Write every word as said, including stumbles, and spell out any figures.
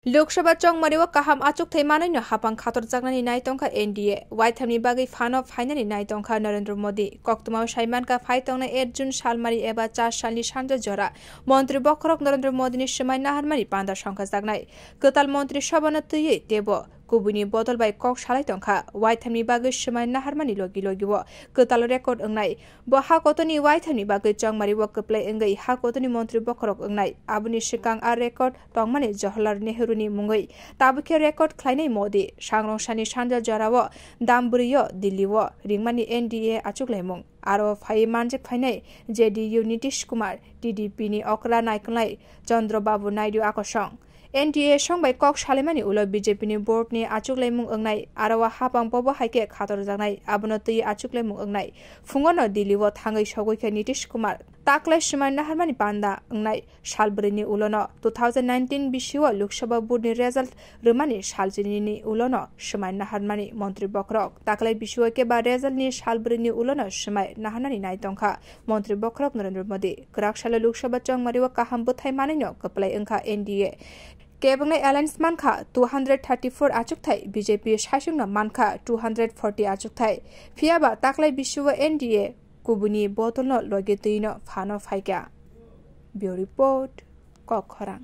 Lok Sabha chongmari o kaham achukthai manwi no hapang khatorjaknani nai tongkha N D A. Waithamni bagwi phano phainani nai tongkha Narendra Modi. Koktwmao sai mankha phai tongnai eight June salmari eba char salni sanja jora Montri bokhorok Narendra Modini swmai naharmani panda songkhajaknai. Kwtal Montri Sabhano twiwi teibo kubuini bodol bai kok salai tongkha. Waithamni bagwi swmai naharmani logi logi o kwtal record wngnai. Bo ha kotorni waithamni bagwi chongmari o kwplai wngwi ha kotorni montri bokhorok wngnai. Aboni swkang a record tongmani Jawaharlal Nehru ni mungwi. Tabukhe record khlainai Modi. Sangrong sani sanja jorao Dambwrwi o Delhi o ringmani N D A achuklaimung. Aro phaiwi manjak phainai J D U Nitish Kumar, T D P ni okra naikolnai Chandra Babu Naidu akosong. N D A song bai kok salaimani ulo B J P ni board ni achuklaimung wngnai, aro o hapang bobo hai khe khatorjaknai, abono twi achuklaimung wngnai. Phungo no Delhi o thangwi sogwi khe Nitish Kumar taklai swmai naharmani panda wngnai. Sal bwrwi ni ulo no two thousand nineteen bisi o Lok Sabha vote ni result rwmani sal chini ni ulo no swmai naharmani montri bokhorok. Taklai bisi o khe ba result ni sal bwrwi ni ulo no swmai naharnani nai tongkha montri bokhorok Narendra Modi. Kwrak salo Lok Sabha chongmari o kaham bwthai manwi no kwplai wngkha N D A. Kebengni alliance mankha two hundred thirty-four achukthai, B J P saichung no mankha two hundred forty achukthai. Phiya ba taklai bisi o N D A kubuni bodol no logi twi no phano phaikha. Bureau Report, Kok Khorang.